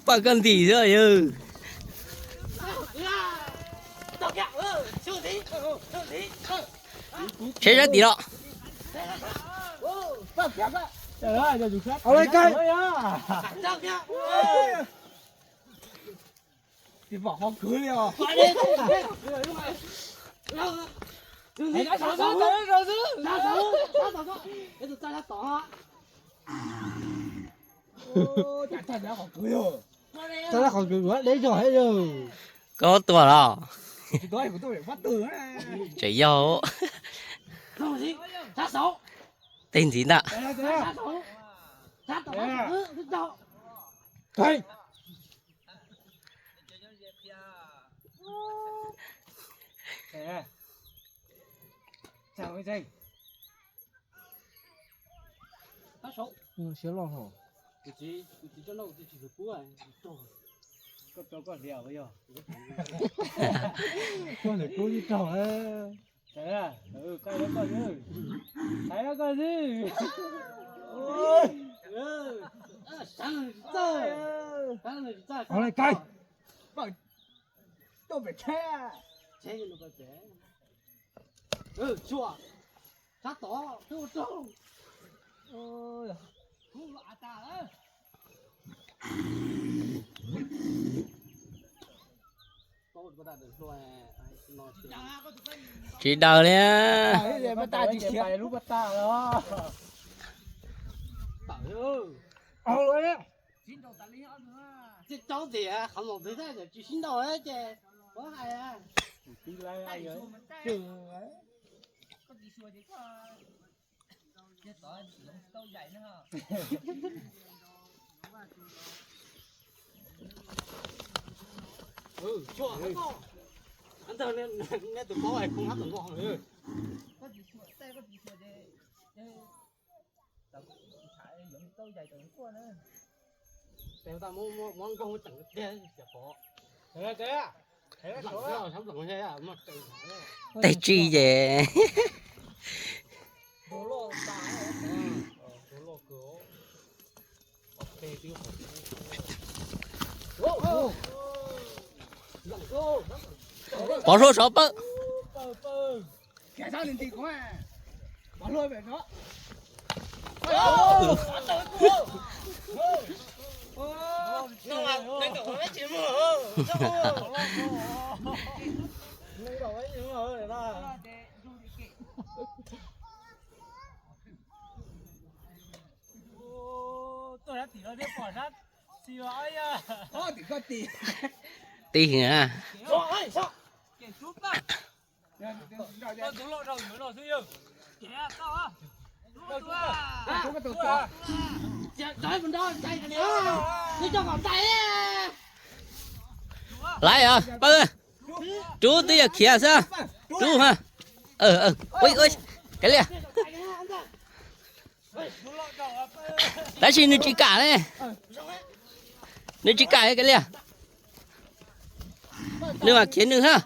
Pom koj ntim xwb yog. Tsheb sab tim los. Koj tuaj los? Tseem yog tej ntxiv ntag. Siab loj hos. Koj tau koj hlias yog. Koj hlias kub ib raug. Sawv, sawv koj xwb. Sawv koj xwb. Ua li kais. Tuaj pem tsheb. Tsheb no pem. Tshuam, sab tod twb ua raug. Tsis daws li. Lub pas tas los. Tsis tau tias qhov mus twg thiaj tsis sib nrau ces puas hais. Nej tus paub hais koob hab tom no. Tej tsi ces. Pov hluaj sov pawg. Ti heev na. Laiv os, pawg. Rub twb yog khiav xwb. Rub ha. Ua, ua, kav liam. Tab sis nws tsis kam ne. Nws tsis kam kav liam. Nws mam khiav nws ha.